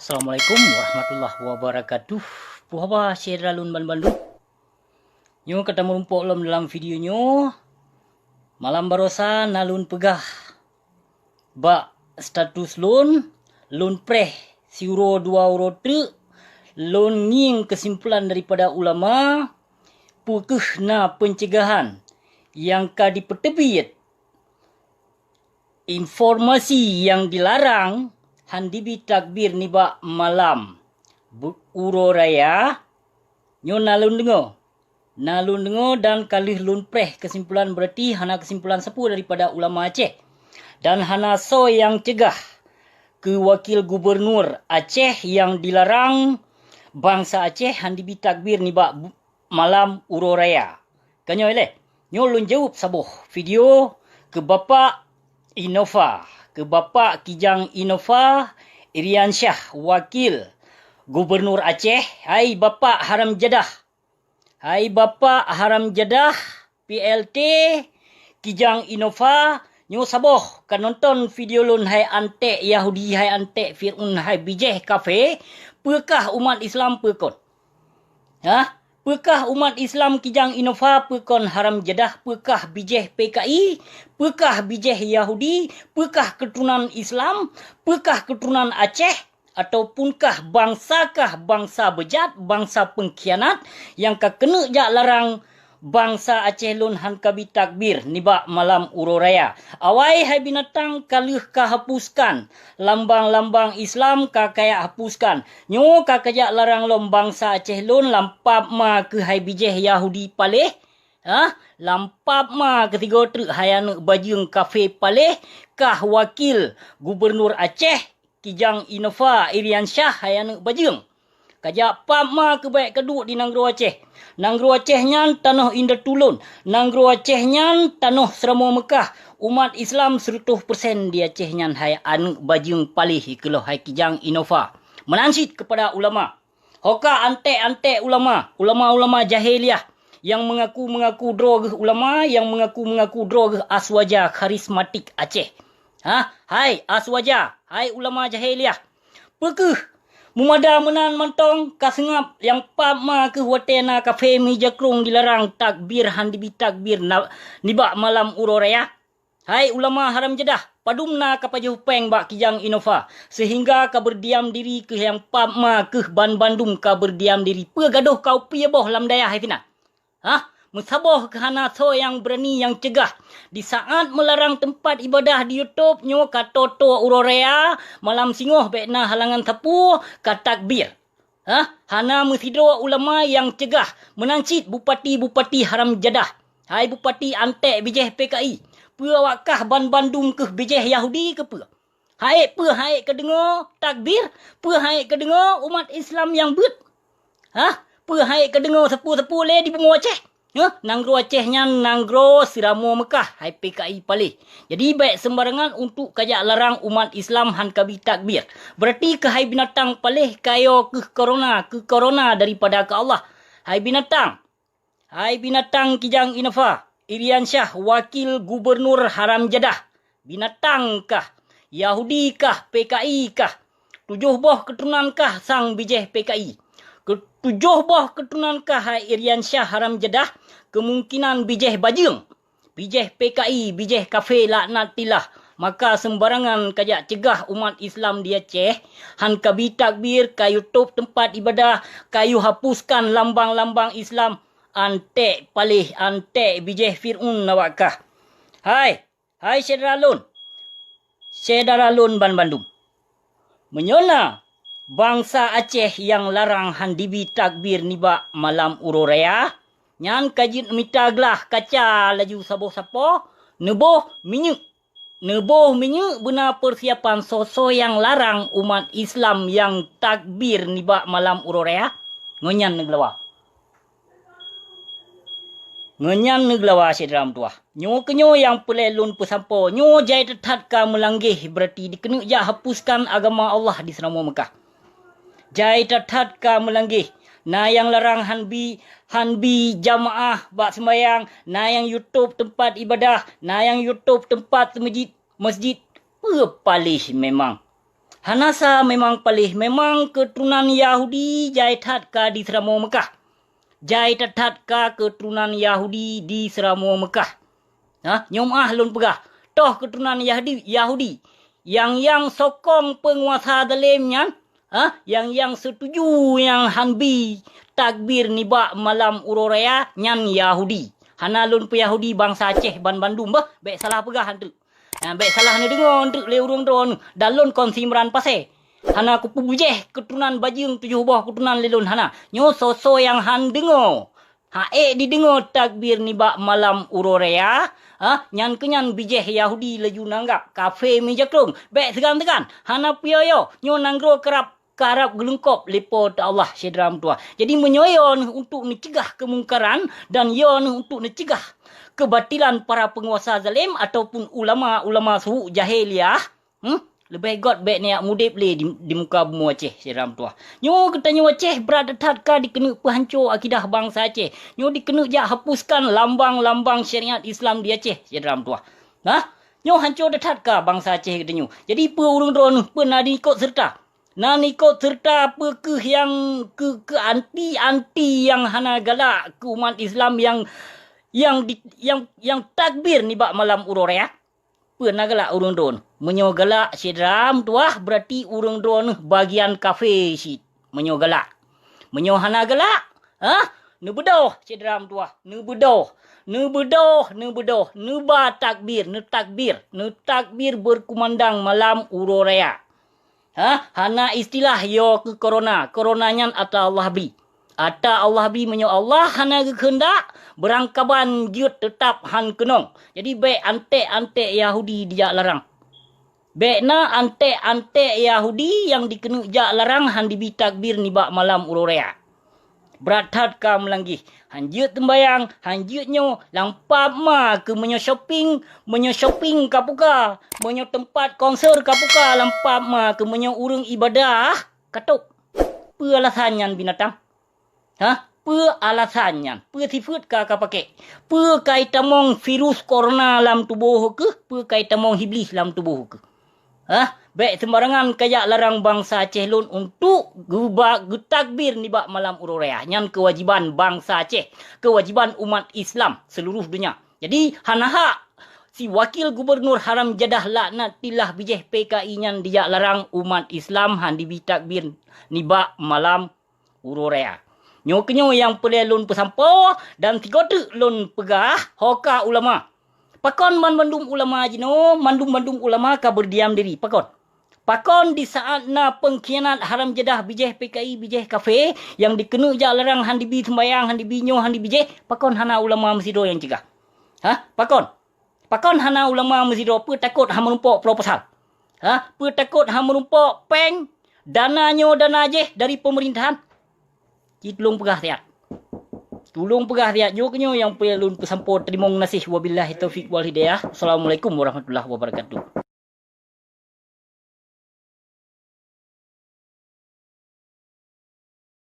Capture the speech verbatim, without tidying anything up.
Assalamualaikum warahmatullahi wabarakatuh. Puhaba syedara lôn banbandum. Nyoe ka tameurumpok lom dalam video nyoe. Malam barosa na lôn peugah bak status lôn, lôn preh siuroe dua uroe teuk, lôn ngieng keusimpulan daripada ulama, peu kheueh na peuncegahan nyang ka dipeuteubiet. Informasi nyang dilarang han dibi takbir nibak malam bu-, uroe raya, nyoe na lôn deungoe. Na lôn deungoe dan ka lheueh lôn preh keusimpulan, berarti hana keusimpulan sapeue daripada ulama Aceh. Dan hana soe nyang cegah keu wakil gubernur Aceh nyang dilarang bansa Aceh han dibi takbir nibak bu-, malam uroe raya. Ka nyoe lé, nyoe lôn jaweueb saboh video keu Bapak Innova, keu Bapak Kijang Innova Iriansyah, wakil gubernur Aceh. Hai Bapak haram jadah, hai Bapak haram jadah, P L T Kijang Innova, nyoe saboh ka nonton video lôn, hai anték Yahudi, hai anték Fir'aun, hai bijéh kafé, peukah umat Islam peukon? Hah? Peukah umat Islam Kijang Innova peukon haram jadah, peukah bijéh P K I, peukah bijéh Yahudi, peukah keuturonan Islam, peukah keuturonan Aceh, ataupunkah bangsakah bansa beujat, bansa peungkhianat nyang ka keuneuk jak larang bansa Aceh lôn han kabi takbir nibak malam uroe raya? Awai hai binatang ka lheueh ka hapuskan, lambang-lambang Islam ka kajak hapuskan. Nyoe ka kajak larang lom bansa Aceh lôn lam pap ma keuh hai bijéh Yahudi paléh. Hah? Lam pap ma keuh sigoe treuk hai aneuëk bajeueng kafé paléh, kah wakil gubernur Aceh, Kijang Innova Iriansyah hai aneuëk bajeueng. Kajak pap ma keuh bék kaduek di nanggroe Aceh. Nanggroe Aceh nyan tanoh indatu lôn. Nanggroe Aceh nyan tanoh Seuramoe Meukah. Umat Islam seureutôh persen di Aceh nyan hai aneuëk bajeueng paléh keulôh hai Kijang Innova. Meunan cit keupada ulama. Ho ka anték-anték ulama, ulama-ulama jahiliah nyang meungaku-meungaku droe geuh ulama, nyang meungaku-meungaku droe geuh aswaja kharismatik Aceh. Hah? Hai aswaja, hai ulama jahiliah. Peu kheueh mumada meunan mantong ka seungab nyang pap ma keuh watée na kafé meujakrong dilarang takbir han dibi takbir na, nibak malam uroe raya? Hai ulama haram jadah, padum na ka pajoh péng bak Kijang Innova, seuhingga ka beurdiam diri keuh nyang pap ma keuh banbandum ka beurdiam diri, peu gadôh ka upie boh lam dayah hai sinan? Hah? Meusaboh keuh hana soe nyang beurani nyang cegah. Di saát meularang teumpat ibadah di YouTube nyoe ka toe-toe uroe raya, malam singoh bék na halangan sapeue, ka takbir. Hah? Hana meusidroe ulama nyang cegah, meunan cit bupati-bupati haram jadah. Hai bupati anték bijéh P K I, peue awak kah banbandum keuh bijéh Yahudi keupeue? Hai peue hai kadeungoe takbir? Peue hai kadeungoe umat Islam nyang beuet? Hah? Peue hai kadeungoe sapeue-sapeue lé di bumoe Aceh? Hah? Nanggroe Aceh nyan nanggroe Seuramoe Meukah, hai P K I paléh. Jadi bék seumbarangan untuk kajak larang umat Islam han kabi takbir. Berarti keuh hai binatang paléh kayo keuh korona, keu korona daripada keu Allah. Hai binatang, hai binatang Kijang Innova, Iriansyah wakil gubernur haram jadah. Binatang kah, Yahudi kah, P K I kah? Tujoh boh keuturonan kah sang bijéh P K I? Keu-, tujoh boh keuturonan kah hai Iriansyah haram jadah? Keumungkinan bijéh bajeueng, bijéh P K I, bijéh kafé laknatillah. Maka seumbarangan kajak cegah umat Islam di Aceh, han kabi takbir, ka YouTube teumpat ibadah, kayue hapuskan lambang-lambang Islam, anték paléh, anték bijéh Fir'aun awak kah. Hai, hai syedara lôn, syedara lôn banbandum. Meunyoe na bansa Aceh nyang larang han dibi takbir nibak malam uroe raya, nyan ka jeuet mita glah kaca laju saboh sapo, neuboh minyeuk. Neuboh minyeuk beuna peusiapan soe-soe nyang larang umat Islam nyang takbir nibak malam uroe raya. Ngon nyan neugeulawa. Ngon nyan neugeulawa syedara meutuwah. Nyoe keunyoe nyang peureulée lôn peusampoe, nyoe jai that-that ka meulanggeh, beurati dikeuneuk jak hapuskan agama Allah di Seuramoe Meukah. Jai that-that ka meulanggeh, na nyang larang han bi, han bi jamaah bak seumbahyang, na nyang YouTube teumpat ibadah, na nyang YouTube teumpat meujid, masjid, peue paléh memang. Hana sa memang paléh, memang keuturonan Yahudi jai that ka di Seuramoe Meukah. Jai that-that ka keuturonan Yahudi di Seuramoe Meukah. Ha, nyoe meu'ah lôn peugah, toh keuturonan Yahudi, Yahudi. Nyang, nyang sokong peunguasa zalem nyan, ha, nyang, nyang seutuju nyang han bi takbir nibak malam uroe raya nyan Yahudi. Hana lôn peuyahudi bansa Aceh banbandum bah, bék salah peugah anteuk. Ha, bék salah neudeungoe anteuk lé ureuëng droeneueh, dan lôn kon si Imran Pasé. Hana kupeubujéh keuturonan bajeueng tujoh boh keuturonan lé lôn, hana. Nyoe soe-soe nyang han deungoe, han ék jideungoe takbir nibak malam uroe raya, ha, nyan keuh nyan bijéh Yahudi laju neuanggab kafé meujakrong. Bék seugan-seugan, hana peue yo, nyoe nanggroe karab, karab geuleungkôb lé Po teu Allah, syedara meutuwah. Jadi meunyoe yo neuh untuk neuceugah keumungkaran dan yo neuh untuk neuceugah keubatilan para peunguasa zalem ataupun ulama-ulama su'uk jahiliyah, Hmm? Leubeh göt bék neujak udeb lé di, di muka bumoe Aceh, syedara meutuwah. Nyoe geutanyoe Aceh brat that-that ka dikeuneuk peuhanco akidah bansa Aceh. Nyoe dikeuneuk jak hapuskan lambang-lambang syariat Islam di Aceh, syedara meutuwah. Nah, nyoe hanco that-that ka bansa Aceh geutanyoe. Jadi peue ureuëng droeneueh peue na diikot seureuta? Na diikot seureuta peue keuh nyang keu, keu anti-anti nyang hana galak keu umat Islam nyang, nyang di, nyang, nyang takbir nibak malam uroe raya? Peue na galak ureuëng droeneueh? Meunyoe galak syedara meutuwah, beurati ureuëng droeneueh bagian kafé cit. Meunyoe galak. Meunyoe hana galak, ha? Neubeudôh syedara meutuwah, neubeudôh, neubeudôh, neubeudôh, neuba takbir, neutakbir, neutakbir beureukeumeundang malam uroe raya. Ha? Hana istilah yo keu korona. Korona nyan ata Allah bri. Ata Allah bri, meunyoe Allah hana geukheundak, beurangkaban jeuet teutab han keunong. Jadi bék anték-anték Yahudi dijak larang. Bék na anték-anték Yahudi nyang dikeuneuk jak larang han dibi takbir nibak malam uroe raya. Brat that ka meulanggih. Han jeuet teumbayang, han jeuet nyoe, lam pab ma keu meunyoe shopping, meunyoe shopping ka puka, meunyoe teumpat konser ka puka, lam pab ma keu meunyoe ureuëng ibadah ka tôb. Peue alasan nyan binatang? Ha? Peue alasan nyan? Peue sifeuet ka, ka pakék? Peue ka itamong virus korona lam tuboh keuh? Peue ka itamong iblih lam tuboh keuh? Hah? Bék seumbarangan kajak larang bansa Aceh lôn untuk geuba-, geutakbir nibak malam uroe raya. Nyan keuwajiban bansa Aceh, keuwajiban umat Islam seuluruh donya. Jadi, hana hak si wakil gubernur haram jadah laknatillah bijéh P K I nyan dijak larang umat Islam han dibi takbir nibak malam uroe raya. Nyoe keunyoe nyang peureulée lôn peusampoe dan sigoe teuk lôn peugah, ho ka ulama. Pakon banmandum ulama jinoe, mandum-mandum ulama ka beurdiam diri? Pakon? Pakon di saát na peungkhianat haram jadah bijéh P K I, bijéh kafé, nyang dikeuneuk jak larang han dibi seumbahyang, han dibi nyoe, han dibi jéh, pakon hana ulama meusidroe nyang cegah? Hah? Pakon? Pakon hana ulama meusidroe? Peue takot han meurumpok proposal? Ha? Peue takot han meurumpok péng, dana nyoe dana jéh dari peumeurintahan? Ci tulông peugah siat. Tulông peugah siat, nyoe keunyoe nyang peureulée lôn peusampoe. Teurimong gaséh, wabillahi taufiq wal hidayah. Assalamualaikum warahmatullahi wabarakatuh.